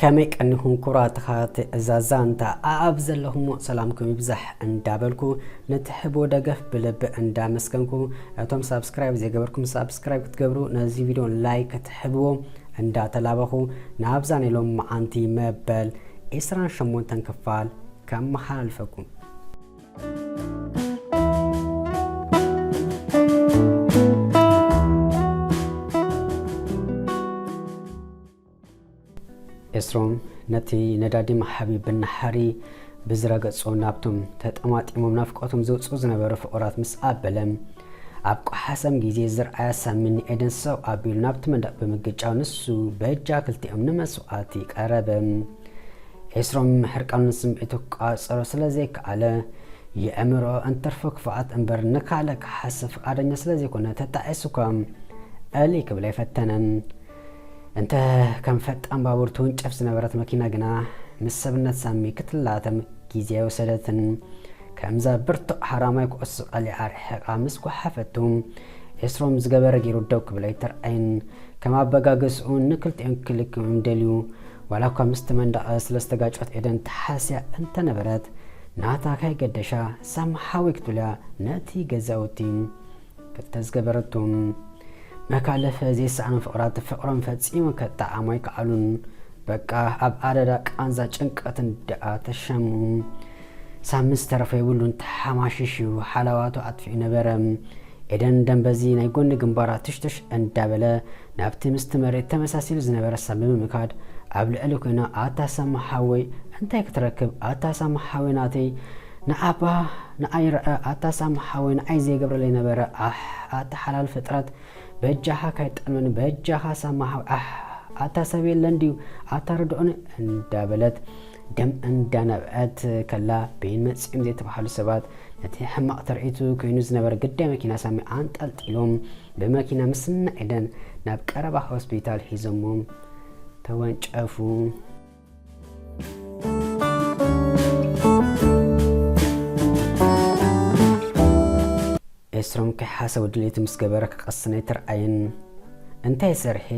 ከመይ ቀኒኹም ክቡራት ተኸታተልቲ እዛ ዛንታ? ኣኣብ ዘለኹሞ ሰላምኩም ይብዛሕ እንዳበልኩ፣ ንትሕቦ ደገፍ ብልቢ እንዳመስገንኩ፣ እቶም ሳብስክራይብ ዘይገበርኩም ሳብስክራይብ ክትገብሩ፣ ነዚ ቪድዮ ላይክ ክትሕብዎ እንዳተላበኹ፣ ናብዛ ናይ ሎም መዓንቲ መበል ዕስራን ሸሞንተን ክፋል ከመሓላልፈኩም። ኤስሮም ነቲ ነዳዲ መሓቢ ብናሓሪ ብዝረገጾ፣ ናብቶም ተጠማጢሞም ናፍቆቶም ዘውጽኡ ዝነበሩ ፍቑራት ምስ ኣበለ፣ ኣብ ቆሓሰም ግዜ ዝረኣያ ሳሚ ንኤደን ሰው ኣቢሉ ናብቲ መንደቕ ብምግጫው፣ ንሱ በጃ ክልቲኦም ንመስዋእቲ ቀረበ። ኤስሮም ሕርቃኑን ስምዒቱ ክቋጸሮ ስለ ዘይከኣለ፣ የእምሮ እንትርፎ ክፍኣት እምበር ንካልእ ክሓስብ ፍቓደኛ ስለ ዘይኮነ፣ ተጣዒሱ እኳ እልይ ክብል ኣይፈተነን። እንተ ከም ፈጣን ባቡር ትውንጨፍ ዝነበረት መኪና ግና፣ ምስ ሰብነት ሳሚ ክትላተም ግዜ ኣይወሰደትን። ከምዛ ብርቱዕ ሓራማይ ኩዕሶ ቀሊዓ ርሒቓ ምስ ጓሓፈቱ፣ ኤስሮም ዝገበረ ገይሩ ደው ክብል ኣይተርኣየን። ከም ኣበጋግስኡ ንክልቲኦም ክልክም ደልዩ። ዋላ እኳ ምስቲ መንደቕ ስለ ዝተጋጨወት ኤደን ተሓስያ እንተነበረት፣ ናታ ከይገደሻ ሳሚ ሓወይ ክትብልያ ነቲ ገዛውቲ ክልተ ዝገበረቶም። መካለፈ ዘይሰኣኖም ፍቕራት ፍቕሮም ፈጺሙ ከጠዓሞ ኣይከኣሉን። በቃ ኣብ ኣደዳ ቃንዛ ጭንቀትን ደኣ ተሸሙ። ሳሚ ዝተረፈ የብሉን፣ ተሓማሺሹ ሓላዋቱ ኣጥፊኡ ነበረ። ኤደን ደም በዚ ናይ ጎኒ ግንባራ ትሽትሽ እንዳበለ ናብቲ ምስቲ መሬት ተመሳሲሉ ዝነበረ ሳሚ ብምካድ ኣብ ልዕሊ ኮይና፣ ኣታ ሳሚ ሓወይ እንታይ ክትረክብ? ኣታ ሳሚ ሓወይ ናተይ ንዓባ ንዓይ ረኣ፣ ኣታ ሳሚ ሓወይ ንዓይ ዘይገብረለይ ነበረ። ኣሕ ኣታ ሓላል ፍጥረት፣ በጃኻ ካይጠልመኒ፣ በጃኻ ሳሚ ሓወይ፣ ኣሕ ኣታ ሰብ የለን ድዩ? ኣታ ርድኡኒ እንዳበለት ደም እንዳነብዐት ከላ፣ በይን መጺኦም ዘይተባህሉ ሰባት ነቲ ሕማቕ ተርእይቱ ኮይኑ ዝነበረ ግዳይ መኪና ሳሚ ኣንጠልጢሎም ብመኪና ምስ እነ ኤደን ናብ ቀረባ ሆስፒታል ሒዞሞም ተወንጨፉ። ኤስሮም ከይሓሰበ ድሌቱ ምስ ገበረ ክቐስን ኣይተርኣየን። እንታይ ሰርሒ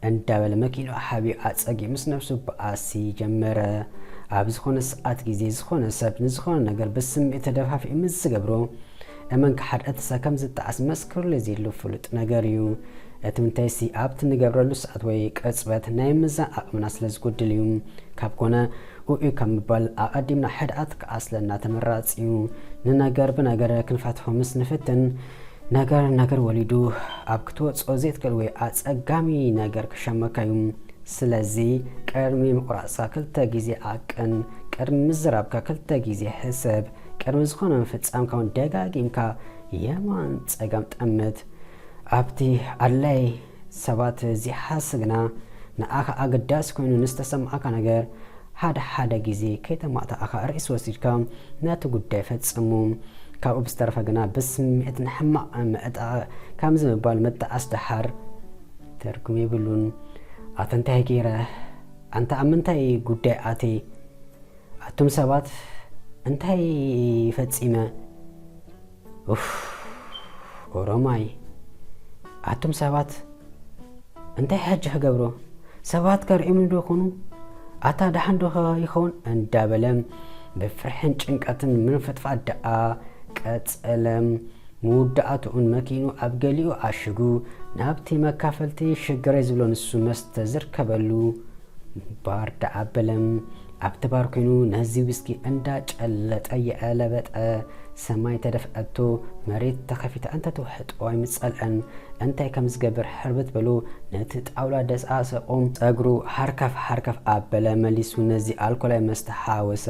እንዳበለ መኪንኡ ሓቢኡ ኣጸጊ ምስ ነብሱ በኣሲ ጀመረ። ኣብ ዝኾነ ሰዓት ግዜ ዝኾነ ሰብ ንዝኾነ ነገር ብስምዒት ተደፋፊኡ ምስ ዝገብሮ፣ እመን ክሓድ እቲ ሰብ ከም ዝጠዓስ መስክርሉ ዘይድሉ ፍሉጥ ነገር እዩ። እቲ ምንታይሲ ኣብቲ ንገብረሉ ሰዓት ወይ ቅጽበት ናይ ምዛን ዓቕምና ስለ ዝጎድል እዩ። ካብ ኮነ ኡኡ ካብ ምባል ኣቐዲምና ሕድኣት ክኣስለና ተመራጺ እዩ። ንነገር ብነገር ክንፈትሖ ምስ ንፍትን፣ ነገር ነገር ወሊዱ ኣብ ክትወጽኦ ዘይትክእል ወይ ኣጸጋሚ ነገር ክሸመካ እዩ። ስለዚ ቅድሚ ምቑራጽካ ክልተ ግዜ ዓቅን፣ ቅድሚ ምዝራብካ ክልተ ግዜ ሕሰብ፣ ቅድሚ ዝኾነ ምፍጻምካ እውን ደጋጊምካ የማን ጸጋም ጠምት። ኣብቲ ኣድላይ ሰባት ዘይሓስግና ንኣኻ ኣገዳሲ ኮይኑ ንዝተሰማዓካ ነገር ሓደ ሓደ ግዜ ከይተማእታእኻ ርእሲ ወሲድካ ነቲ ጉዳይ ፈጽሙ። ካብኡ ብዝተረፈ ግና ብስምዒት ንሕማቕ ምዕጣቕ ከምዚ ምባል ምጥዓስ ደሓር ትርጉም የብሉን። ኣታ እንታይ ገይረ? ኣንታ ኣብ ምንታይ ጉዳይ ኣትየ? ኣቱም ሰባት እንታይ ፈጺመ? ኡፍ፣ ኦሮማይ። ኣቱም ሰባት እንታይ ሕጂ ክገብሮ? ሰባት ከርእዩኒ ዶ ይኾኑ? ኣታ ደሓን ዶ ይኸውን? እንዳበለ ብፍርሕን ጭንቀትን ምንፍጥፋጥ ደኣ ቀጸለ። መወዳእትኡን መኪኑ ኣብ ገሊኡ ዓሽጉ ናብቲ መካፈልቲ ሽግረይ ዝብሎ ንሱ መስተ ዝርከበሉ ባር ደኣ ኣበለ። ኣብቲ ባር ኮይኑ ነዚ ዊስኪ እንዳጨለጠ የዕለበጠ። ሰማይ ተደፍአቶ፣ መሬት ተኸፊታ እንተትውሕጦ ኣይምጸልአን። እንታይ ከም ዝገብር ሕርብት በሉ። ነቲ ጣውላ ደስኣሰቆ። ጸጉሩ ሓርካፍ ሓርካፍ ኣበለ። መሊሱ ነዚ ኣልኮላዊ መስተ ሓወሰ።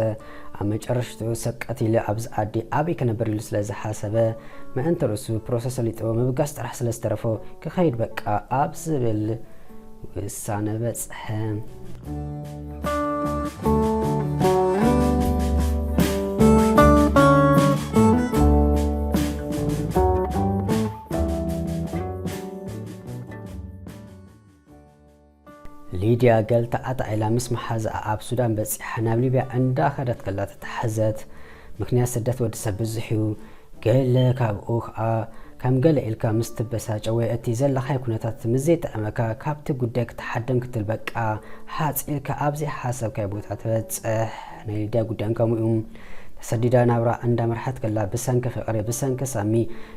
ኣብ መጨረሽትኡ ሰቀት ኢለ ኣብዚ ዓዲ ኣበይ ክነብር ኢሉ ስለ ዝሓሰበ፣ ምእንቲ ርእሱ ፕሮሰስ ሰሊጥዎ ምብጋስ ጥራሕ ስለ ዝተረፎ፣ ክኸይድ በቃ ኣብ ዝብል ውሳነ በጽሐ። ሊዲ ሊድያ ገልታ ኣጣዒላ ምስ መሓዛኣ ኣብ ሱዳን በጺሓ ናብ ሊብያ እንዳኸደት ከላ ተታሕዘት። ምኽንያት ስደት ወዲ ሰብ ብዙሕ እዩ። ገለ ካብኡ ኸኣ ከም ገለ ኢልካ ምስ ትበሳጨ ወይ እቲ ዘለኻዮ ኩነታት ምስ ዘይጥዕመካ ካብቲ ጉዳይ ክትሓድም ክትብል በቃ ሓጽ ኢልካ ኣብ ዘይሓሰብካዮ ቦታ ትበጽሕ። ናይ ሊድያ ጉዳይ ከምኡ እዩ። ተሰዲዳ ናብራ እንዳመርሓት ከላ ብሰንኪ ፍቕሪ ብሰንኪ ሳሚ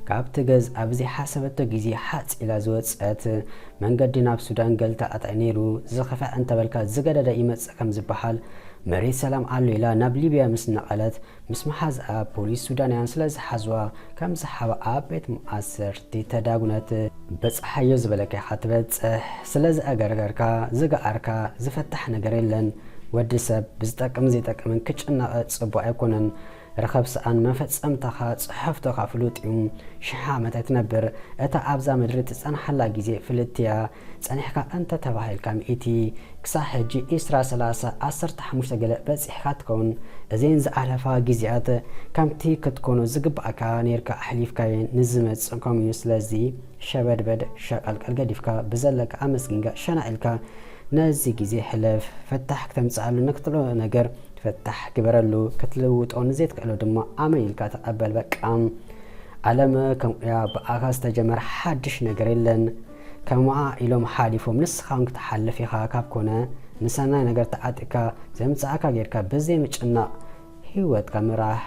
ካብቲ ገዝ ኣብ ዘይሓሰበቶ ግዜ ሓጽ ኢላ ዝወጸት። መንገዲ ናብ ሱዳን ገልታ ኣጣዒ ነይሩ። ዝኸፍኣ እንተበልካ ዝገደደ ይመጽእ ከም ዝበሃል መሬት ሰላም ኣሎ ኢላ ናብ ሊብያ ምስ ነቐለት ምስ መሓዝኣ ፖሊስ ሱዳናውያን ስለ ዝሓዝዋ ከም ዝሓባ ኣብ ቤት መኣሰርቲ ተዳጉነት። በጽሓዮ ዝበለካ ኢኻ ትበጽሕ። ስለ ዝኣገርገርካ ዝገኣርካ ዝፈታሕ ነገር የለን። ወዲ ሰብ ብዝጠቅምን ዘይጠቅምን ክጭነቕ ጽቡቕ ኣይኮነን። ርኸብ ሰኣን መፈጸምታኻ ጽሕፍቶኻ ፍሉጥ እዩ። ሽሕ ዓመት ኣይትነብር። እታ ኣብዛ ምድሪ ትጸንሓላ ግዜ ፍልጥቲ እያ። ጸኒሕካ እንተ ተባሂልካ ሚእቲ፣ ክሳዕ ሕጂ ዒስራ፣ ሰላሳ፣ ዓሰርተ ሓሙሽተ ገለ በጺሕካ ትኸውን። እዘን ዝኣለፋ ግዜያት ከምቲ ክትኮኖ ዝግባኣካ ኔርካ ኣሕሊፍካየን። ንዝመጽእ ከምኡ እዩ። ስለዚ ሸበድበድ ሸቐልቀል ገዲፍካ ብዘለካ ኣመስጊንካ ሸናዕ ኢልካ ነዚ ግዜ ሕለፍ። ፈታሕ ክተምጽኣሉ ንክትሎ ነገር ፈታሕ ግበረሉ። ክትልውጦ ንዘይትክእሎ ድማ ኣመን ኢልካ ተቐበል። በቃ። ዓለም ከምኡ እያ። ብኣኻ ዝተጀመረ ሓድሽ ነገር የለን። ከምኣ ኢሎም ሓሊፎም ንስኻ እውን ክትሓልፍ ኢኻ። ካብ ኮነ ንሰናይ ነገር ተዓጢቕካ ዘምጽኣካ ጌርካ ብዘይ ምጭናቕ ህይወትካ ምራሕ።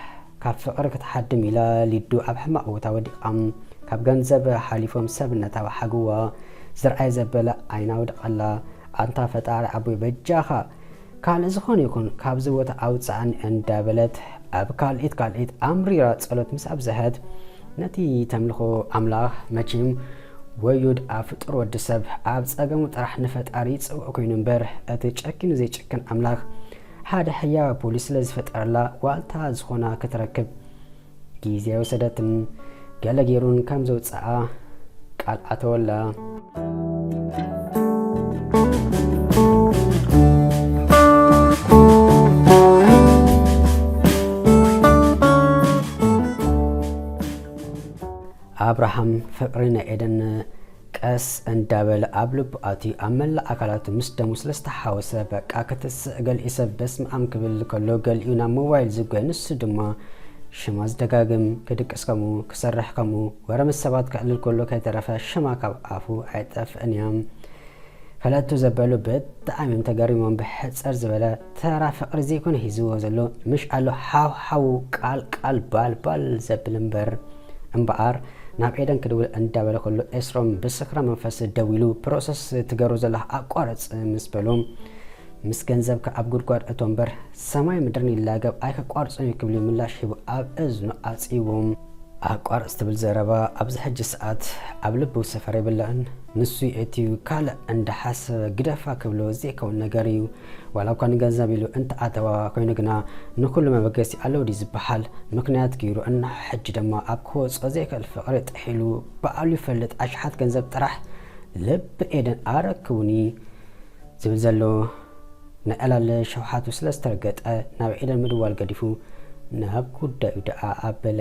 ካብ ፍቕሪ ክትሓድም ኢላ ሊዱ ኣብ ሕማቕ ቦታ ወዲቓ። ካብ ገንዘብ ሓሊፎም ሰብነታ ወሓግዋ። ዝርኣይ ዘበለ ዓይና ወድቓላ። ኣንታ ፈጣሪ ኣቦይ በጃኻ ካልእ ዝኾነ ይኹን ካብዚ ቦታ ኣውጽኣኒ እንዳበለት ኣብ ካልኢት ካልኢት ኣምሪራ ጸሎት ምስ ኣብዝሐት ነቲ ተምልኾ ኣምላኽ መቸም ወዩድ ኣብ ፍጡር ወዲ ሰብ ኣብ ጸገሙ ጥራሕ ንፈጣሪ ይጽውዕ ኮይኑ እምበር እቲ ጨኪኑ ዘይጭክን ኣምላኽ ሓደ ሕያው ፖሊስ ስለ ዝፈጠረላ ዋልታ ዝኾና ክትረክብ ግዜ ኣይወሰደትን። ገለ ገይሩን ከም ዘውጽኣ ቃል ኣተወላ። ኣብርሃም ፍቕሪ ናይ ኤደን ቀስ እንዳበለ ኣብ ልቡ ኣትዩ ኣብ መላእ ኣካላቱ ምስ ደሙ ስለ ዝተሓወሰ በቃ ክትስእ ገሊኡ ሰብ በስመኣም ክብል ከሎ ገሊኡ ናብ ሞባይል ዝጓየ ንሱ ድማ ሽማ ዝደጋግም ክድቅስ ከምኡ ክሰርሕ ከምኡ ወረ ምስ ሰባት ከዕልል ከሎ ከይተረፈ ሽማ ካብ ኣፉ ኣይጠፍእን እያ። ፈለጥቱ ዘበሉ ብጣዕሚ እዮም ተገሪሞም። ብሕጽር ዝበለ ተራ ፍቕሪ ዘይኮነ ሒዝዎ ዘሎ ምሽ ኣሎ ሓው ሓው ቃል ቃል ባል ባል ዘብል እምበር እምበኣር ናብ ኤደን ክድውል እንዳበለ ከሎ ኤስሮም ብስክረ መንፈስ ደዊሉ ፕሮሰስ ትገሩ ዘለኻ ኣቋርጽ ምስ በሎ ምስ ገንዘብካ ኣብ ጉድጓድ እቶ እምበር ሰማይ ምድርን ይላገብ ኣይከቋርጽን እዩ ክብል ምላሽ ሂቡ ኣብ እዝኑ ኣጽይዎም። ኣቋርጽ ትብል ዘረባ ኣብዚ ሕጂ ሰዓት ኣብ ልቡ ሰፈር የብላን። ንሱ የእትዩ ካልእ እንዳሓሰበ ግደፋ ክብሎ ዘይከውን ነገር እዩ። ዋላ እኳ ንገንዘብ ኢሉ እንተኣተዋ ኮይኑ ግና ንኹሉ መበገሲ ኣለዎ ድዩ ዝበሃል ምኽንያት ገይሩ እነሆ ሕጂ ድማ ኣብ ክወጾ ዘይክእል ፍቕሪ ጥሒሉ ባዕሉ ይፈልጥ ኣሽሓት ገንዘብ ጥራሕ ልቢ ኤደን ኣረክቡኒ ዝብል ዘሎ ናይ ዕላል ሸውሓቱ ስለ ዝተረገጠ ናብ ኤደን ምድዋል ገዲፉ ናብ ጉዳዩ ደኣ ኣበለ።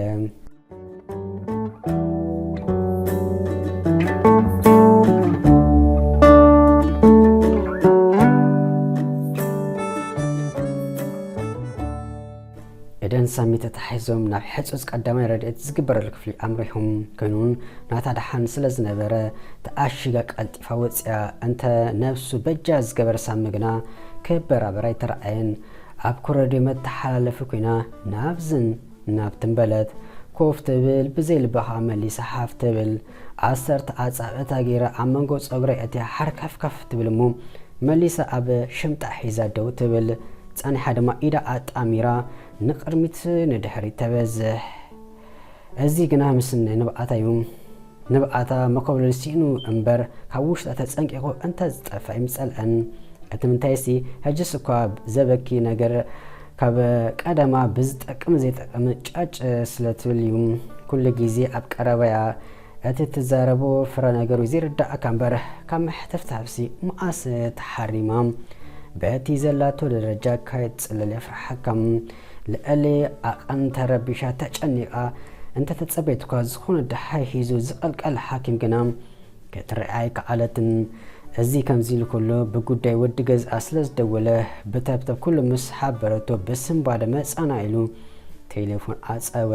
ኤደን ሳሚ ተታሒዞም ናብ ሕጹጽ ቀዳማይ ረድኤት ዝግበረሉ ክፍሊ ኣምሪሖም። ኮይኑን ናታ ደሓን ስለ ዝነበረ ተኣሺጋ ቀልጢፋ ወጺኣ። እንተ ነብሱ በጃ ዝገበረ ሳሚ ግና ክበራበር ኣይተረኣየን። ኣብ ኮረድዮ መተሓላለፊ ኮይና ናብዝን ናብትን በለት። ኮፍ ትብል ብዘይ ልባ ከኣ መሊሳ ሓፍ ትብል። ዓሰርተ ኣጻብዕታ ገይራ ኣብ መንጎ ጸጉረይ ኣእትያ ሓርከፍከፍ ትብል እሞ መሊሳ ኣብ ሽምጣ ሒዛ ደው ትብል። ጸኒሓ ድማ ኢዳ ኣጣሚራ ንቕድሚት ንድሕሪት ተበዝሕ። እዚ ግና ምስናይ ንብዓታ እዩ። ንብዓታ መኮብለል ስኢኑ እምበር ካብ ውሽጣ ተጸንቂቑ እንተ ዝጠፍእ ኣይምጸልአን። እቲ ምንታይሲ፣ ሕጅስ እኳ ዘበኪ ነገር ካብ ቀደማ ብዝጠቅም ዘይጠቅም ጫጭ ስለ ትብል እዩ። ኩሉ ግዜ ኣብ ቀረባያ እቲ ትዛረቦ ፍረ ነገሩ ዘይርዳእካ እምበር ካብ ምሕትፍታፍሲ መኣስ ተሓሪማ። በቲ ዘላቶ ደረጃ ከይትጽልል የፍርሓካ። ልዕሊ ዓቐን ተረቢሻ ተጨኒቓ እንተተጸበየትኳ ዝኾነ ደሃይ ሒዙ ዝቐልቀል ሓኪም ግና ክትርኣ ኣይከኣለትን። እዚ ከምዚ ኢሉ ከሎ ብጉዳይ ወዲ ገዝኣ ስለ ዝደወለ ብተብተብ ኩሉ ምስ ሓበረቶ ብስንባደ መጻና ኢሉ ቴሌፎን ኣጸወ።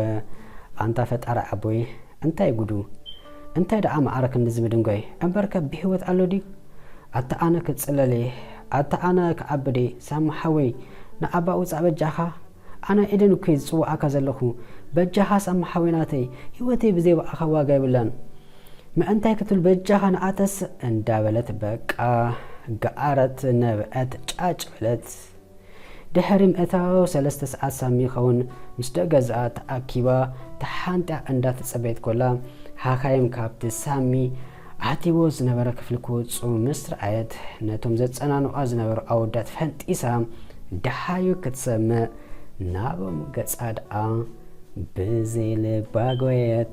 ኣንታ ፈጣሪ ኣቦይ እንታይ ጉዱ? እንታይ ደኣ መዓረ ክንድዚ ምድንጓይ? እምበርከ ብህይወት ኣሎ ድዩ? ኣታ ኣነ ክጽለል እየ፣ ኣታ ኣነ ክዓብድ እየ። ሳሚ ሓወይ ንኣባ ውጻእ በጃኻ። ኣነ ኤደን እኮ እየ ዝጽውዓካ ዘለኹ። በጃኻ ሳሚ ሓወይ ናተይ፣ ህይወተይ ብዘይ ብኣኻ ዋጋ የብላን። ምእንታይ ክትብል በጃኻ ንኣተስ እንዳበለት በቃ ገኣረት ነብዐት ጫጭ በለት። ድሕሪ ምእታው ሰለስተ ሰዓት ሳሚ ይኸውን ምስ ደገዝኣ ተኣኪባ ተሓንጢያ እንዳተጸበየት ኮላ ሓኻይም ካብቲ ሳሚ ኣትይዎ ዝነበረ ክፍሊ ክወጹ ምስ ረኣየት ነቶም ዘጸናንቋ ዝነበሩ ኣወዳት ፈንጢሳ ደሃዩ ክትሰምዕ ናቦም ገጻ ደኣ ብዘይ ልባ ጎየት።